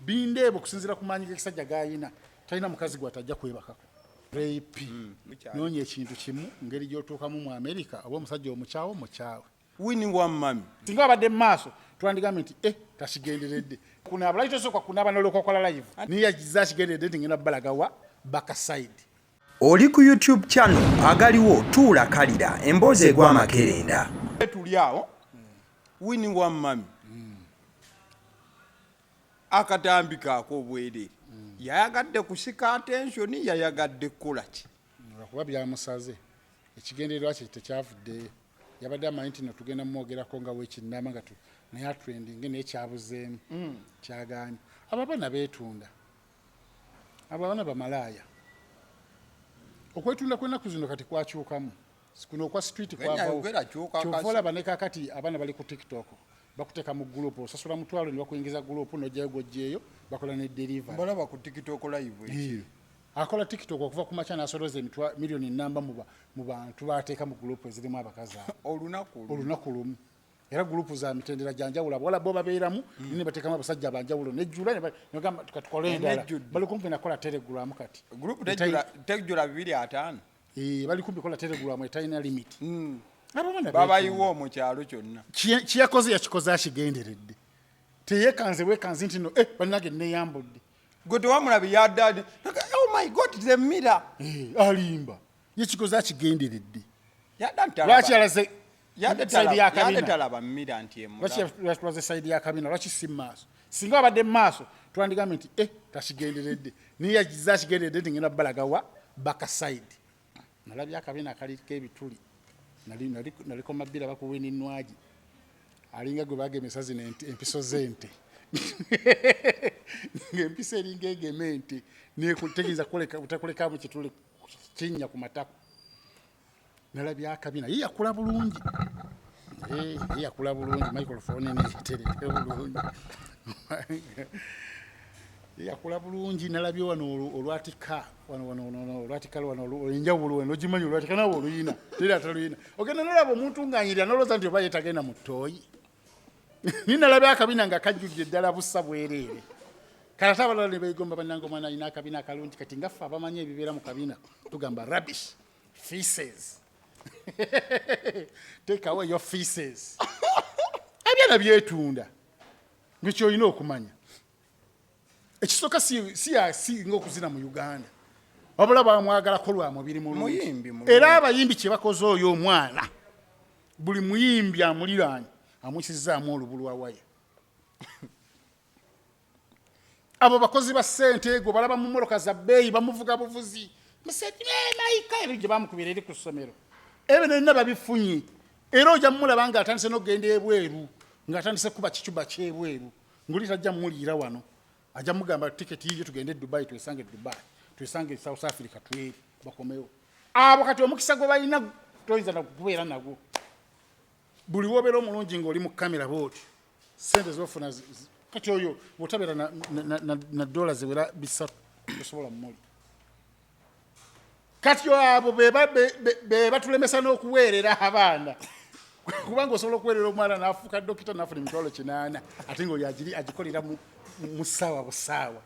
Bindeeba okusinziira ku maanyi g'ekisajja g'ayina, talina mukazi gw'atajja kwebakako. Ray P, Noonya ekintu kimu ngeri gy'otuukamu mu Amerika oba omusajja omukyawe omukyawe. Winnie wa mummy. Singa wabadde mu maaso twandigambye nti eh takigenderedde kunaaba. Lwaki tosooka kunaaba n'olyoka okola live? Naye yazze akigenderedde nti ngenda balaga wa back side. Oli ku YouTube channel agaliwo tuula kalira emboozi egwa amakerenda. Tuli awo Winnie wa mummy. Akatambi kaako obwereere. Yayagadde kusika attention, yayagadde kukola ki? Lwakuba byamusaze. Ekigendererwa kye tekyavuddeyo. Yabadde amanyi nti no tugenda mumwogerako nga wekinnama nga naye atrendinge naye kyabuzeemu. Kyagaanye. Abo abaana beetunda. Abo abaana bamalaaya. Okwetunda kw'ennaku zino kati kwakyukamu. Kuno okwa street kwavawo. Kyova olaba ne kakati abaana bali ku TikTok. Bakuteeka mu group, osasula mutwalo ne bakuyingiza group n'ojjayo gw'oggyeeyo, bakola ne delivery. Mbalaba ku TikTok live ekiro. Akola TikTok okuva ku makya n'asolooza emitwa milioni nnamba mu bantu b'ateeka mu group ezirimu abakazi abo. Olunaku lumu. Olunaku lumu. Era group za mitendera gya njawulo, abawala bo babeeramu, ne bateekamu abasajja ba njawulo nejjula ne bagamba katukole endala. Bali kumpi na kukola Telegram kati. Group tejjula 250. Bali kumpi kukola Telegram etalina limit. Abo abaana babayiwa mu kyalo kyonna. Kye yakoze yakikoze akigenderedde. Teyeekanze bwekanzi nti no bannange neeyambudde. Gwe tewamulabi yadde oh my God, the mirror. Alimba. Yakikoze akigenderedde. Lwaki yalaze side ya kabina? Talaba mirror nti emulaba. Lwaki yalaze side ya kabina? Lwaki si maaso? Singa abadde mu maaso twandigambye nti takigenderedde. Naye yazze akigenderedde nti ngenda balaga wa back side. Nalabye akabina akaliko ebituli. Naliko mabbira bakuwini nwagi. Alinga gwe bagemesa zino empiso z'ente. Ng'empiso eringa egema ente, tegeeza butakulekamu kituli kinnya ku matako. Nalabye akabina, ye yakula bulungi. Ye yakula bulungi, microphone neeterere bulungi. Ye yakula bulungi, nalabye wano olwatika, wano, wano, wano, wano, olwatika wano, enjawulo wano, ogimanyi olwatika naawe oluyina, teri ataluyina. Ogenda n'olaba omuntu ng'anyirira n'olowooza nti oba ye tagenda mu ttooyi. Naye nalabye akabina nga kajjudde ddala busa bwereere. Kale ate abalala ne beegomba bannange omwana alina akabina akalungi kati nga ffe abamanyi ebibeera mu kabina tugamba rubbish, feces. Take away your feces. Abyana byetunda. Ngwe ky'olina okumanya. Ekisooka si yasinga okuzina mu Uganda. Wabula bamwagalako lwa mubiri mulungi. Muyimbi mulungi. Era abayimbi kye bakoze oyo omwana, buli muyimbi amuliraanye amuyisizaamu olubu lwa waya. Abo bakozi ba ssente ego balaba mu mmotoka za bbeeyi bamuvuga buvuzi. Maika ebyo gye bamukubira eri ku ssomero. Ebyo byonna babifunye. Era ojja mumulaba ng'atandise n'okugenda ebweru, ng'atandise kuba kicuba ky'ebweru. Nguli tajja mmuliira wano. Ajja mugamba tiketi yiyo tugende e Dubai, twesange e Dubai, twesange e South Africa tweri bakomewo. Abo kati omukisa gwe balina toyinza na kubeera nagwo. Buli w'obeera omulungi ng'oli mu kamera bw'otyo, ssente z'ofuna kati oyo bw'otabeera na dola ziwera 300 tosobola mumuli. Kati abo be batulemesa n'okuweerera abaana. Kubanga osobola okuweerera omwana n'afuuka dokita n'afuna emitwalo 800 ate ng'oyo agikolera mu ssaawa busaawa.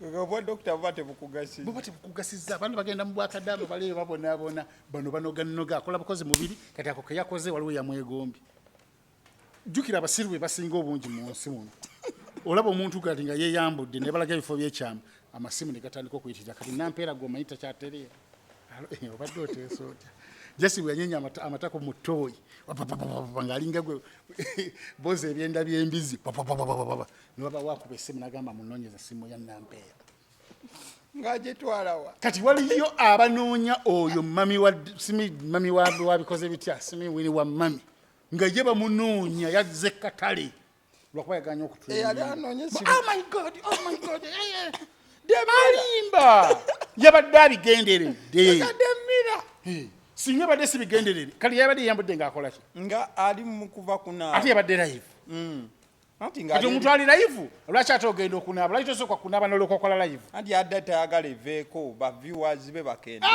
Obwa dokita buba tebukugasizza. Buba tebukugasizza. Abantu bagenda mu bwakadaama baleyo babonaabona, bano banoganoga, akola bukozi mubiri, kati ako ke yakoze waliwo yamwegombye. Jjukira abasiru be basinga obungi mu nsi muno. Olaba omuntu kati nga yeeyambudde ne balaga ebifo by'ekyama, amasimu ne gatandika okuyitirira. Kati nampeera gw'omanyi takyatereera. Obadde oteesa otya? Jesse bwe yanyenya amatako mu ttooyi, wapapapapapa, ng'alinga gwe boza ebyenda by'embizzi, papapapapapa. Ne wabawo akuba essimu n'agamba munoonyeze essimu ya Nampeera. Ng'agitwala wa? Kati waliyo abanoonya oyo mami wa, simi mami wa, wabikoze bitya, simi wini wa mami. Nga ye bamunoonya yazze katale. Lwakuba yagaanye okutwala. Yali anoonya essimu. Oh my God, oh my God. Alimba. Yabadde abigenderedde. Yabadde mmira. Singa yabadde si bigenderere. Kale yabadde yeyambudde ng'akola ki? Nga ali mu kuva kunaaba. Ate yabadde live. Anti nga Kati omuntu ali live, lwaki ate ogenda okunaaba? Lwaki tosooka kunaaba n'olyoka okola live? Anti yadde tayagala eveeko, ba viewers be bakende.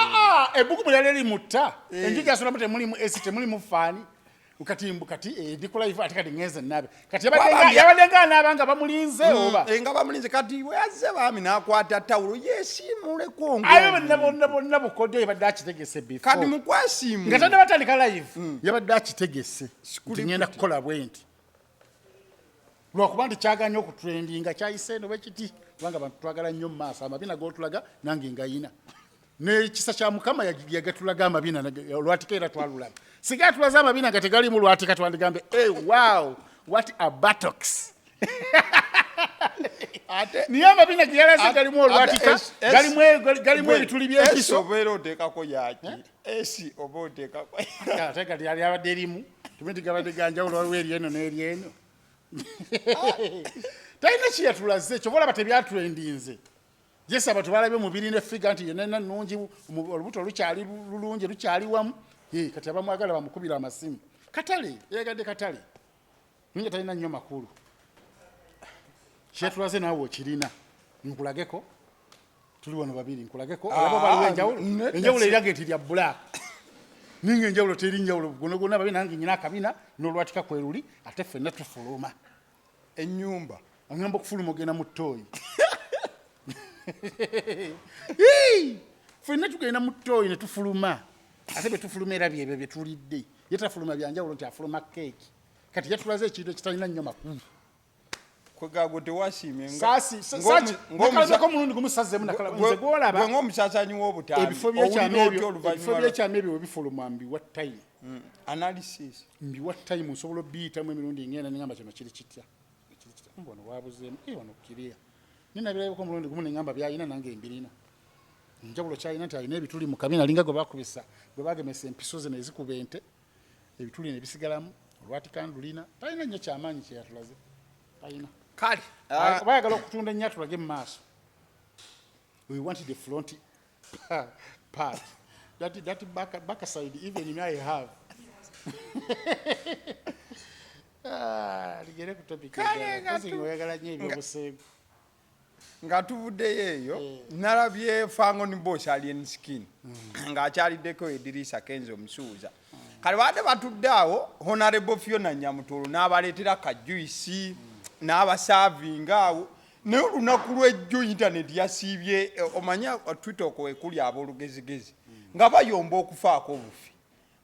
Ebbugumu lyali limutta. Enju gy'asulamu temulimu AC, temulimu faani. Kati mbu kati ndi ku live, ate kati ngenze naabe. Kati yabadde nga anaaba nga bamulinze oba? Nga bamulinze. Kati weyazze baami n'akwata tawulo yesiimuleko. Ayo bonna bonna bonna bukodyo, yabadde akitegese before. Kati mukwesiimu Nga tadde batandika live, yabadde akitegese nti ngenda kukola bwe nti, lwakuba nti kyaganye okutrendinga, kyayise eno bwekiti, kubanga abantu twagala nnyo mu maaso. Amabina gotulaga nange ngayina, n'ekisa kya Mukama yagatulaga amabina olwatika, era twalulaba. Singa yatulaze amabina nga tegalimu lwatika, twandigambe, "Hey, wow, what a buttocks!" Ate Niye amabina ge yalaze galimu olwatika, galimu ebituli by'empiso. Obeera oteekako yaki esi oba oteekako? Ate kati yali abadde erimu tume nti gabadde ganjawulo, waliwo eryeno n'eryeno. Talina kiyatulaze, kyova olaba tebyatrendinze. Yes, abantu balabye omubiri ne figure nti yenena nnungi, olubuto lukyali lulungi, lukyali wamu. Kati abamwagala bamukubira amasimu. Katale yayagadde katale, ninga talina nnyo makulu kyetulaze. Naawe okirina, nkulageko, tuli wano babiri, nkulageko. Olaba waliwo enjawulo? Nedda. Enjawulo eraga nti lya black, ninga enjawulo teri njawulo. Gona gona babi, nange nyina akabina n'olwatika kweruli, ate ffenna tufuluma. Ennyumba. Agamba okufuluma ogenda mu ttooyi. Hii! Ffenna tugenda mu ttooyi ne tufuluma, ate bwe tufuluma era byebyo bye tulidde. Ye tafuluma byanjawulo nti afuluma keeki. Kati yatulaze ekintu ekitalina nnyo makulu. Kwegago tewasiimye Nakalabeko omulundi gumu, sazzemu nze gwolaba. Gwe ng'omusasanyi w'obutambi, Ebifo byekyama owulira ebyo otya ebifo oluvannyuma byekyama ebyo webifuluma mbiwa time. Analysis. Mbiwa time, nsobola obiyitamu emirundi ngenda nengamba kino kiri kitya, kiri kitya, wano wabuzeemu, wano kiriya. Ninabirabeko omulundi gumu nengamba byalina nange mbirina. Enjawulo kyalina nti alina ebituli mu kabina, alinga gwe bakubisa, gwe bagemesa empiso ze nezikuba ente, ebituli ne bisigalamu. Olwatika ndulina. Talina nnyo kyamaanyi kyeyatulaze, talina. Kale. Bayagala okutunda ennyo, atulage mu maaso. We want the front part, that back side even me I have. Ah, ligere ku topic. Kale, endala. Kozi ng'oyagala nnyo ebyobuseegu. Nga tuvuddeyo eyo, nalabye Fangone Boss Alien Skin ng'akyaliddeko Edirisa Kenzo omusuuza. Kale baadde batudde awo, Honorable Fiona Nyamutolo n'abaleetera ka juice n'abasaavinga awo. Naye olunaku lw'ejjo internet yasiibye, omanya Twitter okwo wekuli ab'olugezigezi nga bayomba okufaako obufi,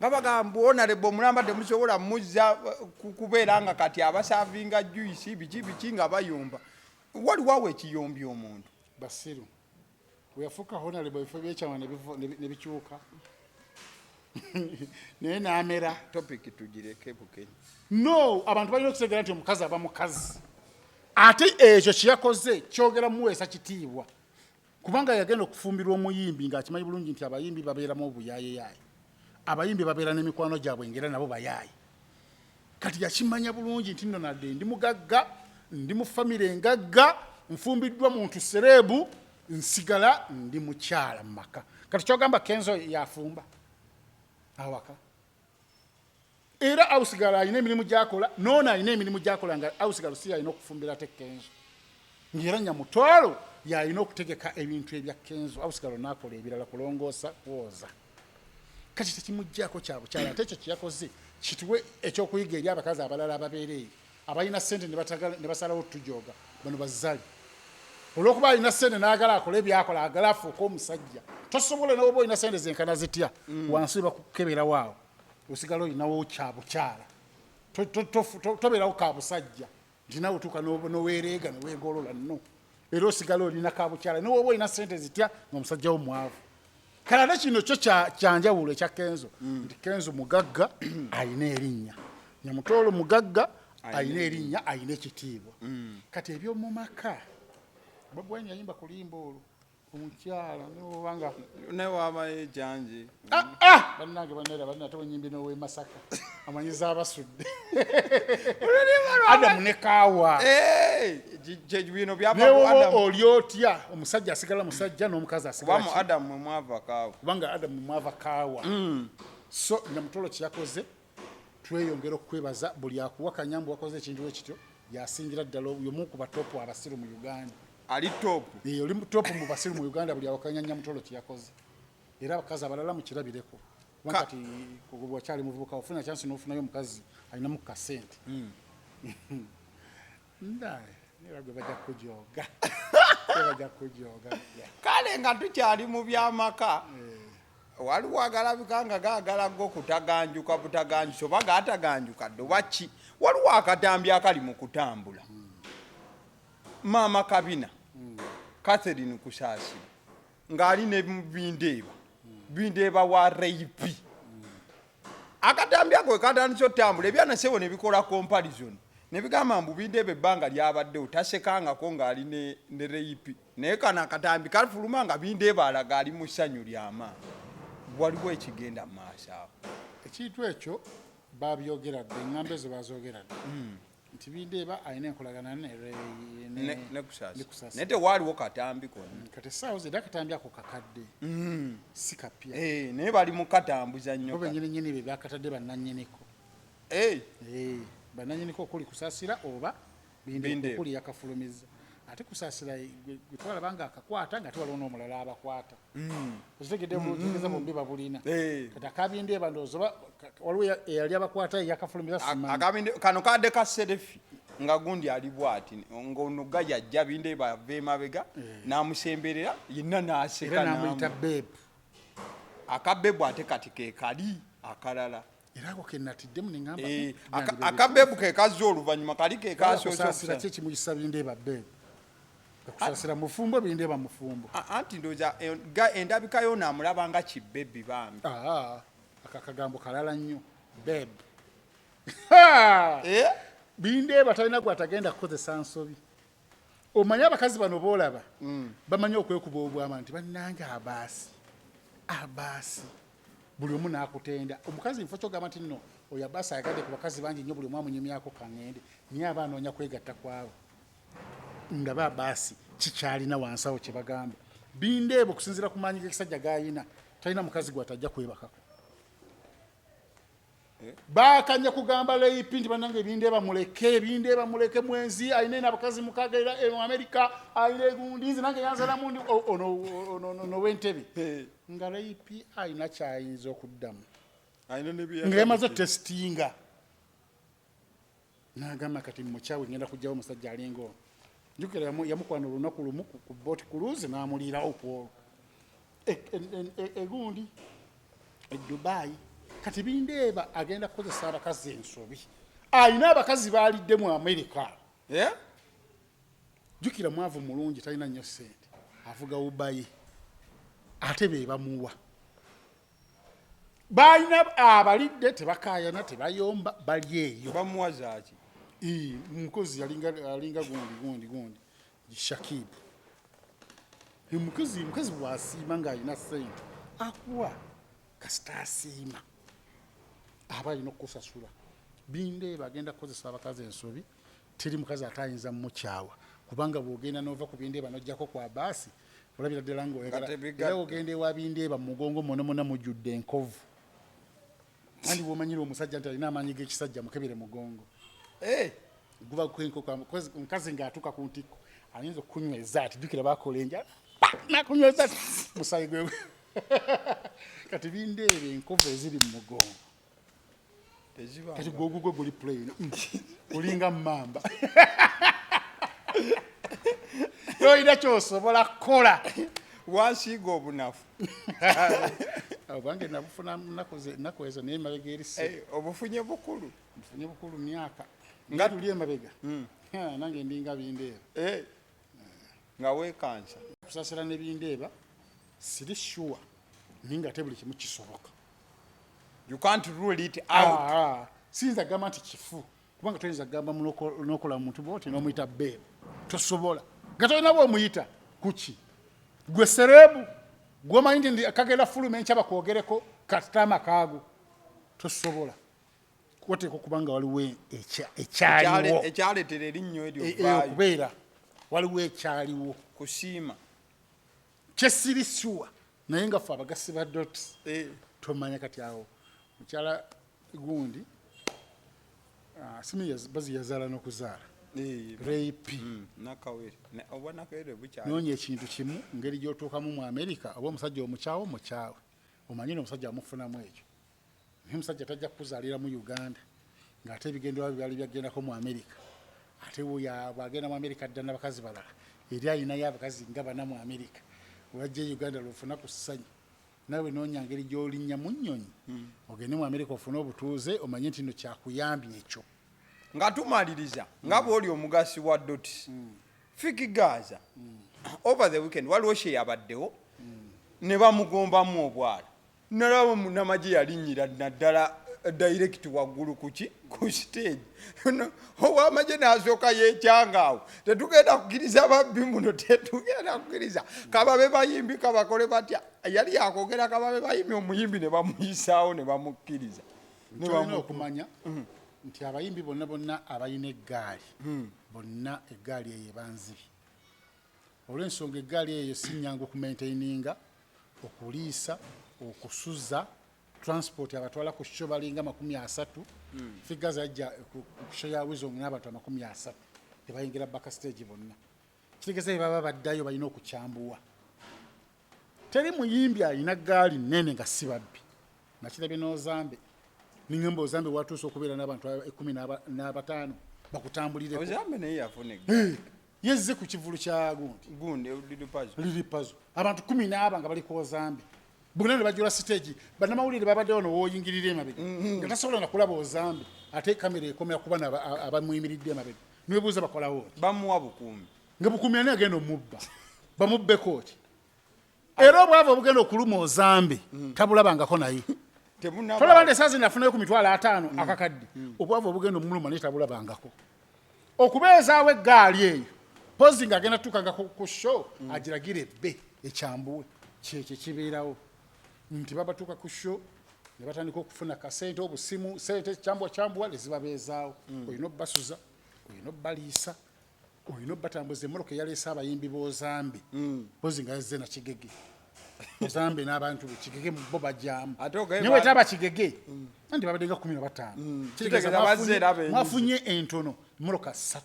nga bagamba honorable omulamba temusobola muzza kubeera nga kati abasaavinga juice biki biki, nga bayomba. Waliwo awo ekiyombya omuntu. Basiru. Weyafuuka honorable, ebifo byekyama ne bikyuka, naye n'amera. Topic tugireke bukenyi. No, abantu balina okutegeera nti omukazi aba mukazi, ate ekyo kyeyakoze kyogera muweesa kitiibwa, kubanga yagenda okufumbirwa omuyimbi ng'akimanyi bulungi nti abayimbi babeeramu obuyaayeyaye, abayimbi babeera n'emikwano gyabwe ngera nabo bayaaye. Kati yakimanya bulungi nti nno nadde ndi mugagga, ndi mu famire engagga, nfumbiddwa muntu celeb, nsigala ndi mukyala mu maka. Kati kyogamba Kenzo yafumba awaka, era ausigala alina emirimu gyakola, noono alina emirimu gyakola, nga ausigala si yalina okufumbira ate Kenzo, ngaera Nyamutwalo yalina okutegeka ebintu ebya Kenzo, ausigala naakola ebirala, kulongoosa, kwoza. Kati tekimuggyako kyabukyala. Ate ekyo kyeyakoze kituwe ekyokuyiga eri abakazi abalala ababeera eyo abalina sente ne basalawo tujoga bano bazzali. Olwokuba alina sente n'agala akole byakola, agala afuuke omusajja, tosobola. Noba olina sente zenkana zitya, wansi bakukeberawo awo osigala olinawo kyabukyala. Tobeerawo kabusajja nti nawe otuuka noweereega neweegolola. No, era osigala olina kabukyala newoba olina sente zitya nga omusajja wo mwavu. Kale ate kino kyo kyanjawulo ekya Kenzo, nti Kenzo mugagga, alina erinnya. Nyamutoolo mugagga, alina erinnya, alina ekitiibwa. Kati ebyomumaka, Bobi Wine yayimba ku luyimba olwo, omukyala newobanga Newabayo ekyange. Bannange, bannera banna, ate wenyimbi n'owe Masaka amanyiza abasudde Adamu ne Kaawa. Bino byava ku Newoba Adamu. oli otya, omusajja asigala musajja n'omukazi Kuba asigala mu ki? Adamu mwe mwava Kaawa. Kubanga Adamu mwava Kaawa. So Nyamutolo kyeyakoze, tweyongera okwebaza buli akuwakanya mbu wakoze ekintu ekityo, yasingira ddala yomu ku ba top abasiru mu Uganda. Ali top. Oli top mu basiru mu Uganda, buli awakanya Nyamutolo kyeyakoze. Era abakazi abalala mukirabireko. Kuba kati wakyali muvubuka ofuna chance n'ofunayo omukazi alinamu ku kasente. Ndaye era gwe bajja kujoga, bajja kujoga. Kale nga tukyali mu byamaka, waliwo agalabika nga gaagala go kutaganjuka butaganjusa oba gaataganjuka dde oba ki. Waliwo akatambi akali mu kutambula, maama Kabina Catherine Kusaasira ng'ali ne Bindeeba, Bindeeba wa Ray P. Akatambi ako wekatandise otambula, ebyana sebo ne bikola comparison ne bigamba mbu Bindeeba ebbanga lyabaddewo tasekangako ng'ali ne Ray P, naye kano akatambi kafuluma nga Bindeeba alaga ali mu ssanyu ly'amaanyi. Waliwo ekigenda mu maaso awo. Ekintu ekyo babyogera dde, eŋŋambo ezo bazoogera dde nti Bindeeba alina enkolagana ne ne Kusaasira, naye tewaaliwo katambi konna. Kati essaawa zedde akatambi ako kakadde, si kapya. Eh, naye bali mu katambuza nnyo. Bo bennyini nnyini be bakatadde, bannannyiniko. Eh, bannannyiniko okuli Kusaasira oba Bindeeba. Bindeeba. Okuli yakafulumiza, ate Kusaasira gwe twalaba nga akakwata nga ate waliwo n'omulala abakwata. Okitegedde bulungi? Tegeza bombi babulina. Kati akabindeeba ndowooza oba waliwo eyali abakwata eyakafulumiza, simanyi. Kano kadde ka selfie nga gundi ali bwati ng'ono gayajja, Bindeeba ava emabega n'amusemberera yenna n'aseka. Era n'amuyita babe. Akabebu ate kati ke kali akalala. Era ako ke natiddemu ne ŋŋamba, Akabebu ke kazza oluvannyuma, kali ke kasoose. Kusaasira okusa ki ekimuyisa Bindeeba babe? Kusaasira mufumbo, Bindeeba mufumbo. Anti ndowooza endabika yo naamulaba nga kibebi bambi. Ah, aka akagambo kalala nnyo, babe. Eh? Bindeeba talina gwatagenda kukozesa nsobi. Omanyi abakazi bano boolaba bamanyi okwekuba obwama nti bannange abaasi abaasi, buli omu n'akutenda. Omukazi nfo kyogamba nti nno oyo abaasi ayagadde ku bakazi bangi nnyo, buli omu amunyumyako kaŋŋende, naye aba anoonya kwegatta kwabo. Ndaba abaasi kikyalina wansi awo kye bagamba. Bindeeba okusinziira ku maanyi g'ekisajja g'ayina, talina mukazi gwatajja kwebakako. Bakanya kugamba Ray P nti bannange ebindeeba muleke, ebindeeba muleke, mwenzi, alina eno abakazi mukaaga era mu Amerika alina egundi, nze nange yanzalamu ndi ono w'entebe. Nga Ray P alina kyayinza okuddamu Alina ne bye nga yamaze testinga n'agamba kati mukyawe ngenda kugjawo omusajja alinga ono. Njukira yamukwana olunaku lumu ku boat cruise n'amuliirawo ku olwo egundi e Dubai. Kati Bindeeba agenda kukozesa abakazi ensobi, alina abakazi baalidde mu Amerika. Eh? Jjukira mwavu mulungi, talina nnyo ssente, avuga Uber, ate be bamuwa. Balina abalidde, tebakaayana, tebayomba, bali eyo. Bamuwa zaaki? Ii, mukozi alinga gundi gundi gundi Shakibu. Mukazi bw'asiima ng'alina ssente akuwa, kasita asiima aba alina okukusasula. Bindeeba agenda kukozesa abakazi ensobi, teri mukazi ate ayinza mumukyawa, kubanga bw'ogenda n'ova ku Bindeeba n'ojjako kwa baasi, olabira ddala ng'oyagala. Nga tebigatta. Era ogenda ewa Bindeeba mu mugongo mwona mwona mujjudde enkovu. Andi bw'omanyira omusajja nti alina amaanyi g'ekisajja, mukebere mugongo. Guba omukazi ng'atuuka ku ntikko ayinza okukunyweza ati, jjukira bakola enjala, nakunyweza ati musayi gwe. Kati Bindeeba enkovu eziri mu mugongo Tezibanga. Kati gwe ogugwe guli plain, olinga mamba, tolina kyosobola kukola. Wansiiga obunafu. Obwange nabufuna nnaku ezo, naye emabega eri si Eh, obufunye bukulu. Nfunye bukulu myaka nga tuli emabega. Ha, nange ndinga Bindeeba. Eh, nga weekansa. Kusasira ne Bindeeba siri sure, naye nga ate buli kimu kisoboka. You can't rule it out. Ah, siyinza kugamba nti kifu, kubanga toyinza kugamba n'okola muntu bwoti n'omuyita babe, tosobola nga tolina bwomuyita kuki. Gwe celeb gwomanyi nti kagenda fuluma enkya bakwogereko kasita amakaago, tosobola. Wateekwa okuba nga waliwo ekyaliwo. Ekyaleetera erinnyo eryo E, okubeera waliwo ekyaliwo. Kusiima. Kyesiri sure, naye nga ffe abagasi ba dots tomanya. Kati awo mukyala gundi, simi bazi yazaala n'okuzaala. Ray P. Nakawere oba nakawere bukyali. Noonya ekintu kimu, ngeri gy'otuukamu mu Amerika, oba omusajja omukyawe omukyawe, omanyi n'omusajja amufunamu ekyo. Naye omusajja tajja kukuzaalira mu Uganda ng'ate ebigendererwa bye byali byagendako mu Amerika. Ate bw'agenda mu Amerika adda n'abakazi balala, eri alinayo abakazi nga bana mu Amerika. Wajja e Uganda lw'ofuna ku ssanyu, naawe noonya ngeri gy'olinnya mu nnyonyi ogende mu Amerika ofune obutuuze omanye nti no kyakuyambye ekyo. Nga tumaliriza, nga bw'oli omugassi wa Dots, Fik Gaza over the weekend waliwo kye yabaddewo ne bamugombamu obwala. Nalaba munamagye yalinnyira naddala direct waggulu kuki ku stage. Owamagye n'asooka yeekyanga awo, tetugenda kukkiriza babbi muno, tetugenda kukkiriza kababe bayimbi kabakole batya. Yali yakwogera kababe bayimbi, omuyimbi ne bamuyisaawo ne bamukkiriza. Kyolina okumanya nti abayimbi bonna bonna abalina eggaali bonna eggaali eyo eba nzibi, olw'ensonga eggaali eyo si nnyangu okumaintaininga, okuliisa, okusuza, transport abatwala ku show balinga 30. Fik Gaza yajja ku show ya Weasel n'abantu 30 tebayingira backstage bonna, kitegeeza bye baba baddayo balina okukyambuwa. Teri muyimbi alina ggaali nnene nga si babbi. Nakirabye n'Ozambe, ningamba Ozambe watuuse okubeera n'abantu 15 bakutambulireko. Ozambe naye yafuna eggaali. Yezze ku kivulu kya gundi. Gundi, Lili Pazo. Lili Pazo. Abantu kumi n'aba nga bali ku Ozambe. Bonna ne bajula stage. Bannamawulire babadde wano w'oyingirira emabega. Nga tasobola na kulaba Ozambe. Ate kamera ekomera kuba abamuyimiridde emabega. Nebuuza bakolawo ki? Bamuwa bukuumi. Nga bukuumi ani agenda omubba? Bamubbeko ki? Era obwavu obugenda okuluma Ozambe tabulabangako naye. Tolaba nti esaazi nafunayo ku 50,000 akakadde. Obwavu obugenda omuluma naye tabulabangako. Okubeezaawo eggaali eyo pozi ng'agenda tuukanga ku show agiragire ebbe ekyambuwe kyekyo kibeerawo nti babatuuka ku show ne batandika okufuna kasente obusimu sente kyambuwa kyambuwa ne zibabeezaawo. Olina obbasuza, olina obbaliisa, olina obbatambuza. Emmotoka eyaleese abayimbi b'Ozambe pozi nga yazze na Kigege, Ozambe n'abantu be Kigege bo bajyamu, naye wetaba Kigege anti babadde nga 15, kitegeeza mwafunye entono emmotoka 3,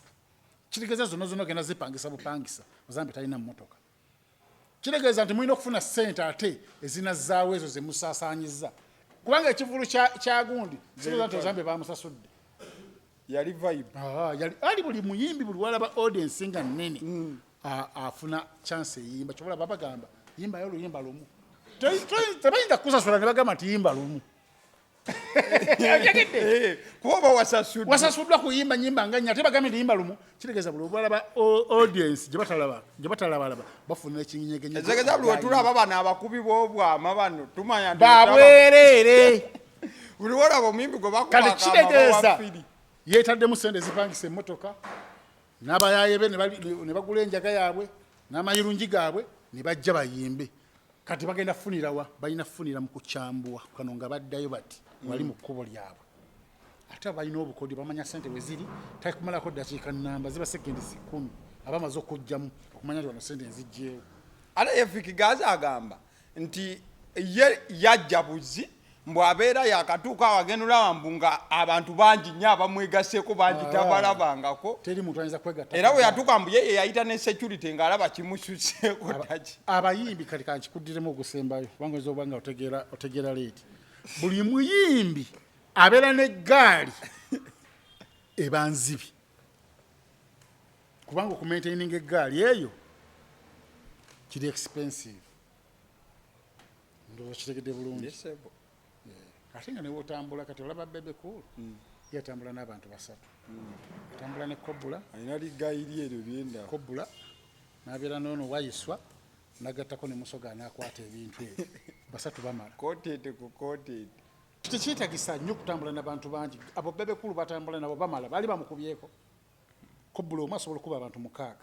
kitegeeza zonna zonna ogenda zipangisa bupangisa. Ozambe talina mmotoka, kitegeeza nti mulina okufuna ssente ate ezinazzaawo ezo ze musaasaanyizza, kubanga ekivulu kya gundi sirowooza nti Ozambe bamusasudde. Yali vibe. Ali buli muyimbi buli walaba audience nga nnene afuna chance eyimba, kyobola babagamba yimbayo oluyimba lumu, tebayinza kukusasula ne bagamba nti yimba lumu. Kuba oba wasasuddwa. Wasasuddwa kuyimba nyimba nga nnya, ate bagambye nti yimba lumu, kitegeeza buli olaba audience gye batalabalaba bafuna ekinyegenye. Ekitegeeza buli wetulaba bano abakubi b'obwama bano tumanya nti babwereere. Buli wolaba omuyimbi gwe bakuba kati kitegeeza yeetaddemu sente ezipangisa emmotoka n'abayaaye be ne bagula enjaga yaabwe n'amayirungi gaabwe ne bajja bayimbe. Kati bagenda kufunira wa? Balina kufunira mu kukyambuwa kano nga baddayo bati wali mu kkubo lyabwe. Ate balina obukodyo, bamanya sente we ziri, takumalako ddakiika nnamba, ziba sekendi 10 aba amaze okujjamu okumanya nti wano sente nziggyeewo. Ate ye Fik Gaza agamba nti ye yajja buzi, mbu abeera yakatuuka awo agenda olaba mbu nga abantu bangi nnyo abamwegaseeko bangi tabalabangako. Teri muntu ayinza kwegatta. Era bwe yatuuka mbu ye yayita ne security ng'alaba kimususeeko ddaki. Abayimbi kati kankikuddiremu ogusembayo kubanga oyinza okuba nga otegeera leeti. Buli muyimbi abeera n'eggaali eba nzibi, kubanga okumaintaininga eggaali eyo kiri expensive. Ndowooza kitegedde bulungi. Ate nga newotambula kati olaba Bebe Cool ye atambula n'abantu 3, atambula ne Kobula, alina ligayiri eryo lyenda Kobula n'abeera n'ono Wayiswa nagattako ne Musoga anaakwata ebintu ebyo, 3 bamala. Koteete ku koteete. Tekyetagisa nnyo okutambula n'abantu bangi. Abo Bebe Cool batambula nabo bamala, baali bamukubyeko. Kobula omu asobola okuba abantu 6.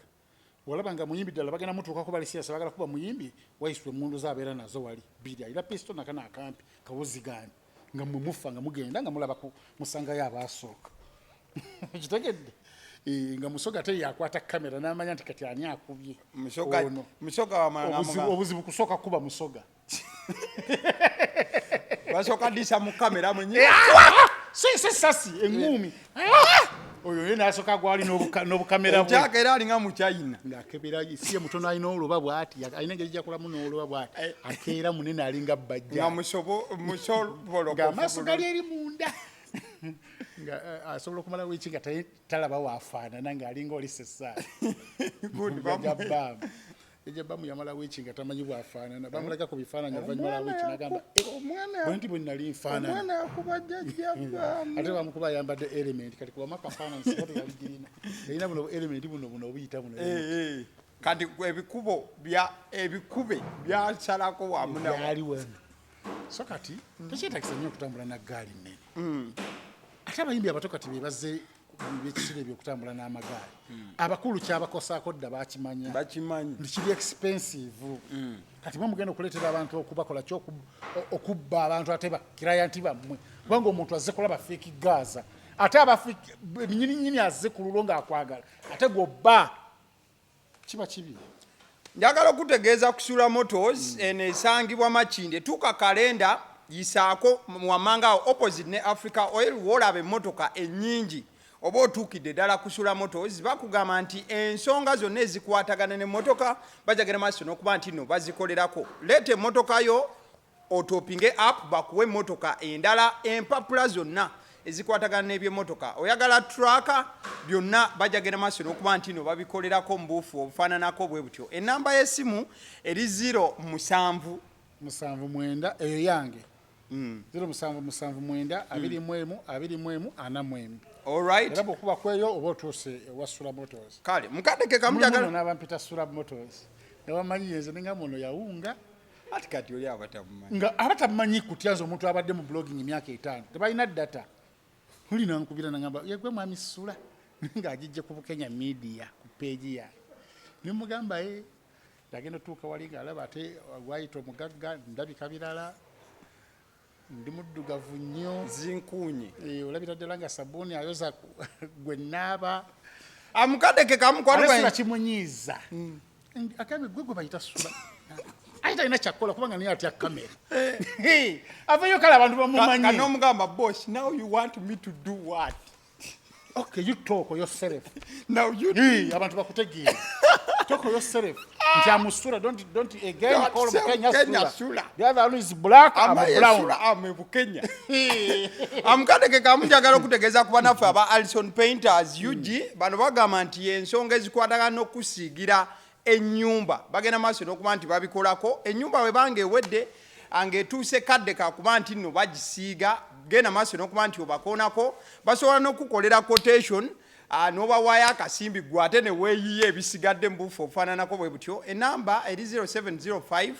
Walaba nga muyimbi ddala bagenda mutuukako bali siasa bagala kuba muyimbi Wayiswa emmundu ze abeera nazo wali 2, alina pisto nakano akampi kawuzigaani nga mmwe mufa nga mugenda nga mulaba ku musangayo abaasooka. Kitegedde? Nga Musoga ate yakwata kamera n'amanya nti kati ani akubye. Ono. Musoga wamala Obuzibu kusooka kuba Musoga. Basooka disa mu kamera mwenye. Si sasi eŋŋuumi. Oyo ye n'asooka gwali n'obukamera bwe. Okyaka era alinga mu China. Ng'akebera si ye mutono alina oluba bw'ati, alina engeri gy'akolamu n'oluba bw'ati. Eh. Akeera munene alinga bbajja. Nga musobo musobolo. Ng'amaaso gali eri munda. Nga eh, asobola okumala wiiki nga talaba waafaanana ng'alinga oli sessaala. Good. Jajja Jajja yamala wiiki nga tamanyi bw'afaanana. Bamulaga ku bifaananyi oluvannyuma lwa wiiki n'agamba, eh, bwe nti bwe nali nfaanana. Omwana yakuba jajja Baamu. Ate bamukuba ayambadde element kati kubamu akafaananyi singa teyali girina. Yalina buno element buno buno obuyita buno. Eh, eh. Kati ebikubo bya ebikube byasalako wamu na Byali wano. So kati tekyetagisa nnyo okutambula na ggaali nnene. Ate abayimbi abato kati be bazze by'ekiseera ebyo okutambula n'amagaali. Abakulu kyabakosaako dda bakimanya. Bakimanyi. Nti kiri expensive. Kati mwe mugenda okuleetera abantu okubakola ki okubba abantu ate bakirayanti bammwe. Kubanga omuntu azze kulaba Fik Gaza. Ate aba nnyini nnyini azze ku lulwo ng'akwagala. Ate gw'obba. Kiba kibi. Njagala okutegeeza Kusula Motors eno esangibwa Makindye tuuka kalenda yisaako wammanga awo opposite ne Africa Oil w'olaba emmotoka ennyingi oba otuukidde ddala Kusula Motors bakugamba nti ensonga zonna ezikwatagana n'emmotoka bajagenda maaso n'okuba nti nno bazikolerako leeta emmotoka yo otopinge up bakuwe emmotoka endala empapula zonna ezikwatagana n'ebyemmotoka oyagala traka byonna bajja genda maaso n'okuba nti no babikolerako mu buufu obufaananako bwe butyo ennamba y'essimu eri 0 7 7 9 eyo yange 0 7 7 9 21 21 41. Alright. Era bw'okuba kweyo oba otuuse ewa Sula Motors. Kale mukadde ke kamu njagala n'abampita Sula Motors nga bamanyi nze ninga muno yawunga. Ati kati oli abatamumanyi. Nga abatamumanyi kutya nze omuntu abadde mu blogging emyaka 5 tebalina data. Muli nankubira nangamba yegwe mwami Sula nga agijje ku Bukenya Media ku page yange. Ne mugamba ye ndagenda otuuka wali ng'alaba ate gwayita omugagga ndabika birala. Ndi muddugavu nnyo. Zinkuunye. Eh, olabira ddala nga sabbuuni ayoza gwe nnaaba. Amukadde ke kamu kwano Sula kimunyiiza. Agambye gwe gwe bayita Sula. Ate talina kyakukola kubanga naye atya kamera. Eh. Aveeyo kale abantu bamumanyi. Kanomugamba boss, now you want me to do what? Okay, you talk yourself. Now you hey, abantu bakutegeera. Talk yourself. Nti amusula, don't again don't call Kenya, Kenya Sula. Sula. The other one is black, I'm brown. Sula, I'm Bukenya. Amukadde ke kamu njagala okutegeeza ku bannaffe aba Alison Painters UG bano bagamba nti ensonga ezikwatagana n'okusiigira ennyumba bagenda maaso n'okuba nti babikolako ennyumba bwe banga ewedde ng'etuuse kadde kakuba nti nno bagisiiga genda maaso n'okuba nti obakoonako basobola n'okukolera quotation n'obawaayo akasimbi gwe ate ne weeyiya ebisigadde mu buufu obufaananako bwe butyo enamba eri 0705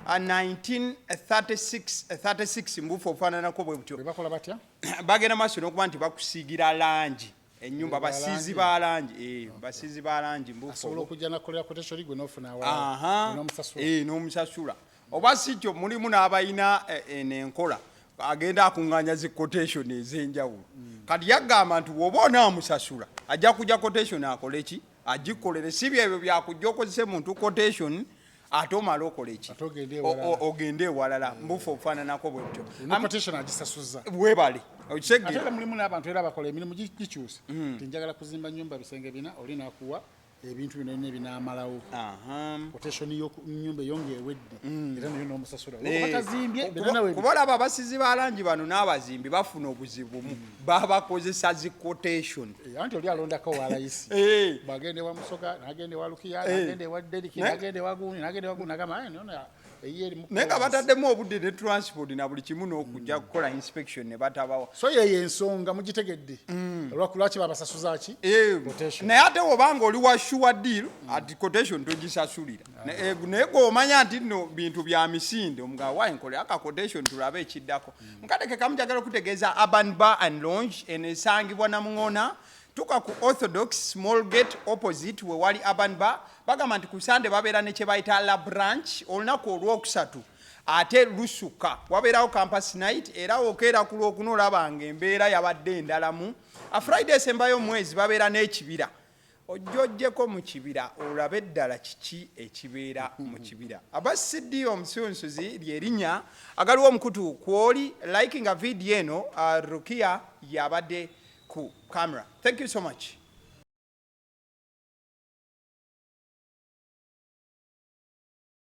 1936 36 mu buufu obufaananako bwe butyo. Bakola batya? Bagenda maaso n'okuba nti bakusiigira langi ennyumba basiizi ba langi basiizi ba langi mbuufu asobola okujja nakolera quotation gwe n'ofuna awalala n'omusasula n'omusasula oba si kyo mulimu n'abalina eno enkola agenda akuŋŋaanya zi quotation ez'enjawulo kati yagamba nti bw'oba onaamusasula ajja kujja quotation akole ki agikolere si byebyo byakujja okozese muntu quotation ate omale okole ki ogende ewalala mbuufu obufaananako bwe butyo quotation agisasuza webale ate era mulimu n'abantu era bakola emirimu gikyuse nti njagala kuzimba nnyumba bisenge bina oli n'akuwa ebintu bino byonna ebinaamalawo quotation y'ennyumba eyo ng'ewedde era nayo n'omusasula batazimbye kuba olaba abasizi ba langi bano n'abazimbi bafuna obuzibu bumu babakozesa zi quotation anti oli alondako walayisi bwagenda ewa Musoga n'agenda ewa Lukiya n'agenda ewa Deriki n'agenda ewa gundi n'agenda ewa gundi n'agamba naye nga bataddemu obudde ne transport na buli kimu n'okujja kukola inspection ne batabawa so yeyo ensonga mugitegedde lwaki babasasuza ki naye ate wobanga oli wa sure deal ati quotation togisasulira naye gw'omanya nti nno bintu bya misinde omugabo wayi nkole aka quotation tulabe ekiddako mukadde ke kamu njagala okutegeeza Urban Bar and Lounge eno esangibwa Namuŋoona tuka ku Orthodox Small Gate opposite we wali Urban Bar bagamba nti ku Sunday babeera ne kye bayita la branch olunaku olwokusatu ate lusuka wabeerawo campus night era okeera ku lwokuna olaba nga embeera yabadde endalamu a Friday esembayo omwezi babeera n'ekibira ojja ojjeko mu kibira olabe ddala kiki ekibeera mu kibira aba CD omusunsuzi lyerinnya agaliwo omukutu kwoli likinga vidiyo eno Rukia yabadde Ku camera, thank you so much.